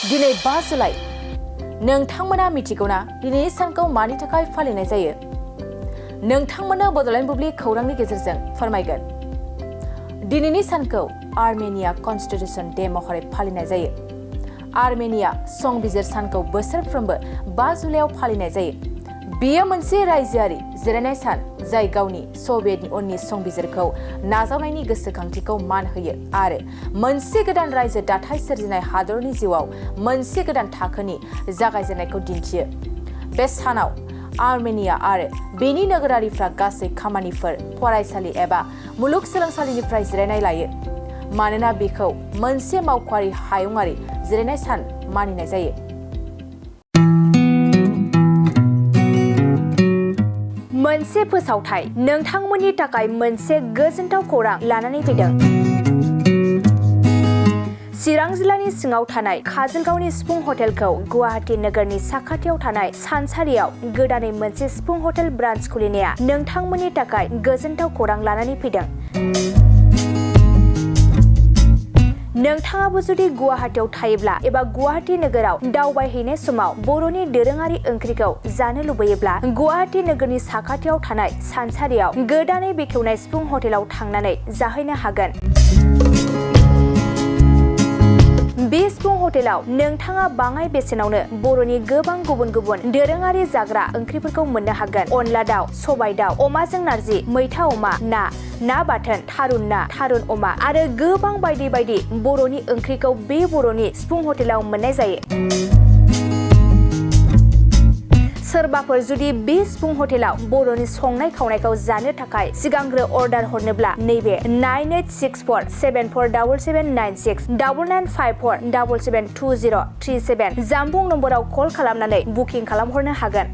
दिनै 5 जुलाइ नोंथांमोना मिथिगौना दिनैनि सानखौ मानि थाखाय फालिनाय जायो? नोंथांमोना बड'लेण्ड बुब्लि खौरांनि गेजेरजों फोरमायगोन। दिनैनि सानखौ आर्मेनिया कन्स्टिट्यूशन डे महरै फालिनाय जायो। आर्मेनिया संबिजिर सानखौ बोसोरफ्रोमबो 5 जुलाइआव फालिनाय जायो। बेयो मोनसे रायजोआरि जिरायनाय सान जाय गावनि सभियेटनि उननि संबिजिरखौ नाजावनायनि गोसोखांथिखौ मान होयो आरो मोनसे गोदान रायजो दाथाय सोरजिनाय हादरनि जिउआव मोनसे गोदान थाखोनि जागायजेननायखौ दिन्थियो। बे सानाव आर्मेनिया आरो बेनि नोगोरारिफ्रा गासै खामानिफोर फरायसालि एबा मुलुगसोलोंसालिनिफ्राय जिरायनाय लायो मानोना बेखौ मोनसे मावख'आरि हायुंआरि जिरायनाय सान मानिनाय जायो। मोनसे फोसावथाय नोंथांमोननि थाखाय मोनसे गोजोनथाव खौरां लानानै फैदों। चिरां जिल्लानि सिङाव थानाय काजलगावनि सिफुं हटेलखौ गुवाहाटी नोगोरनि साखाथियाव थानाय सानसारियाव गोदानै मोनसे सिफुं हटेल ब्रान्च खुलिनाया नोंथांमोननि थाखाय गोजोनथाव खौरां लानानै फैदों। नोंथाङाबो जुदि गुवाहाटीयाव थायोब्ला एबा गुवाहाटी नोगोराव दावबायहैनाय समाव बर'नि दोरोङारि ओंख्रिखौ जानो लुबैयोब्ला गुवाहाटी नोगोरनि साखाथियाव थानाय सानसारियाव गोदानै बेखेवनाय सिफुं हटेलाव थांनानै जाहैनो हागोन। बे सिफुं हटेलाव नोंथाङा बाङाय बेसेनावनो बर'नि गोबां गुबुन गुबुन दोरोङारि जाग्रा ओंख्रिफोरखौ मोननो हागोन। अनला दाउ, सबाय दाउ, अमाजों नारजि, मैथा अमा, ना बाथोन, थारुन अमा आरो गोबां बायदि बायदि बर'नि ओंख्रिखौ बे बर'नि सिफुं हटेलाव मोननाय जायो। सोरबाफोर जुदि बे सिफुं हटेलाव बर'नि संनाय खावनायखौ जानो थाखाय सिगांग्रो अर्डार हरनोब्ला नैबे 9864747796 9954772037 जामबुं नम्बराव कल खालामनानै बुकिं खालामहरनो हागोन।